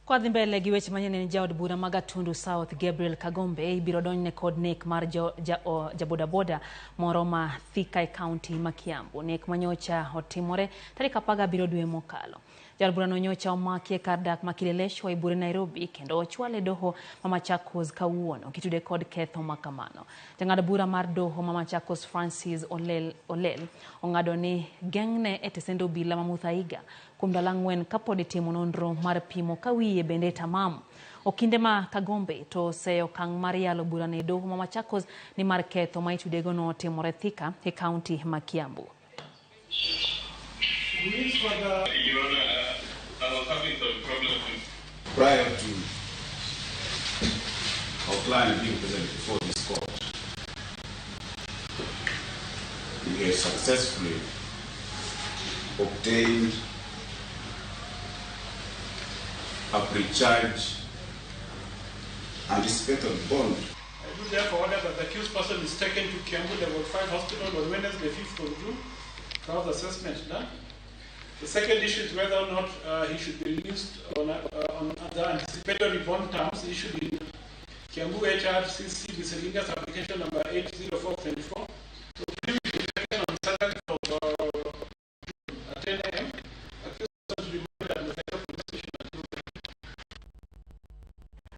Kwadhi mbele gi weche manyien en jaod bura ma Gatundu South Gabriel Kagombe ibiro donjne kod nek mar jabodaboda moro ma Thika e kaunti ma Kiambu. Nek manyocha otimore tarik 17 dwe mokalo. Jaod burano nyocha omaki e kar dak ma Kileleshwa e bure Nairobi kendo ochwale doho ma Machakos kawuono kitude kod ketho ma kamano. Jang'ad bura mar doho ma Machakos Francis Olel, Olel ong'ado ni geng'ne e tesend obila ma Muthaiga kuom ndalo 4 kapod itimo nonro mar pimo ka wiye bende tamam. Okinde ma Kagombe to oseyo okang' mar yalo burano e doho ma Machakos ni mar ketho ma itudego notimore Thika e kaunti ma Kiambu. Your Honor, I was having some problems with Prior to our client being present before this court, he has successfully obtained a pre-charge anticipatory bond. I do therefore order that the accused person is taken to Kiambu Level 5 Hospital on Wednesday, 5th of June, to have the assessment done. The second issue is whether or not he should be released on the anticipatory bond terms issued in Kiambu HRCC miscellaneous application number 80424.